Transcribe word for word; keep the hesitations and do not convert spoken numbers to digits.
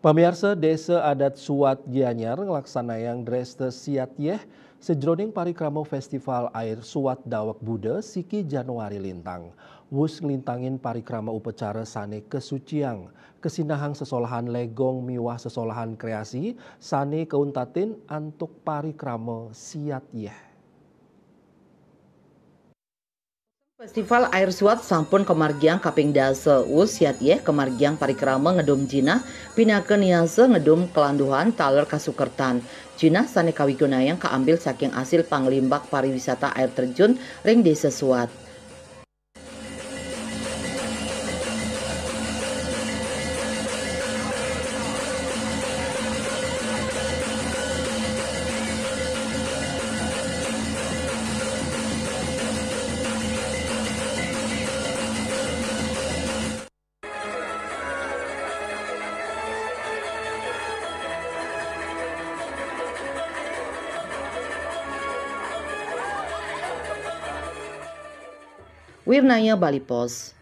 Pamiarsa, Désa Adat Suat Gianyar nglaksanayang Dresta Siat Yéh sajroning parikrama Festival Air Suat Daweg Buda siki Januari lintang. Wus nglintangin parikrama upacara sané kasuciang, kasinahang sesolahan legong miwah sesolahan kreasi sané kauntatin antuk parikrama Siat Yéh. Festival Air Suat sampun kamargiang kaping dasa. Wus Siat Yéh kamargiang parikrama ngedum jinah pinaka niasa ngedum kalanduhan taler kasukertan. Jinah sané kawigunayang kaambil saking asil panglimbak pariwisata air terjun ring Désa Suat. Wirnaya Bali Post.